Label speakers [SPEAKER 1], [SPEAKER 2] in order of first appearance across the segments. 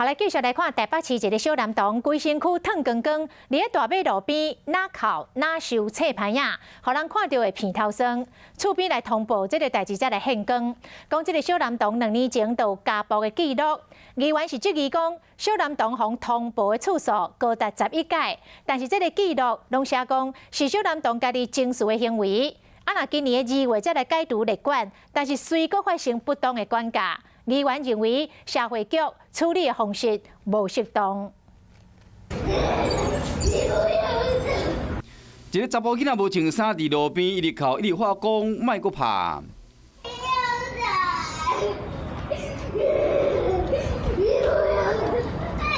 [SPEAKER 1] 好來，繼續來看台北市一个小男童，規身軀褪光光，佇咧大馬路邊，若哭若收冊牌仔，予人看著會鼻頭酸。厝邊來通報這个代誌才來現光，講這个小男童2年前就有家暴的記錄。議員是質疑講，小男童予通報的次數高達11擺，但是這个記錄攏寫講是小男童家己情緒的行為。啊，若今年的2月才來解除列管，但是隨閣發生不當的管教。議員認為社會局處理的方式無適當。
[SPEAKER 2] 一个查埔囡仔無穿衫佇路邊，一直哭，一直喊講莫閣拍。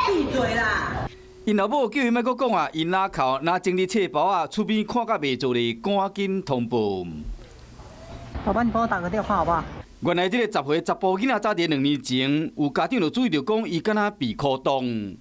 [SPEAKER 3] 閉嘴啦！𪜶
[SPEAKER 2] 老母叫伊莫閣講啊，伊若哭若整理冊包仔，厝邊看甲袂做咧，趕緊通報。
[SPEAKER 3] 爸爸，你幫我打個電話好不好？
[SPEAKER 2] 原來這个10歲查埔囡仔早佇2年前，有家長就注意著講，伊敢若被箍動。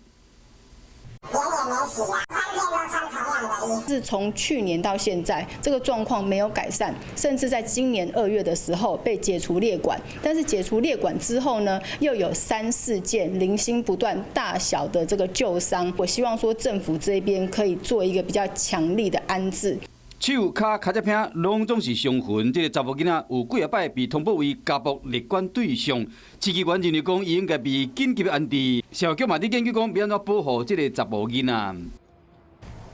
[SPEAKER 4] 自從去年到現在，這個狀況沒有改善，甚至在今年2月的時候被解除列管。但是解除列管之後呢，又有三四件零星不斷大小的這個舊傷。我希望說政府這邊可以做一個比較強力的安置。
[SPEAKER 2] 手跤跤跡片攏總是傷痕，這个查埔囡仔有幾仔擺被通報為家暴列管對象。市議員認為講，伊應該被緊急安置。社會局嘛佇研究講，欲按怎保護這个查埔囡仔。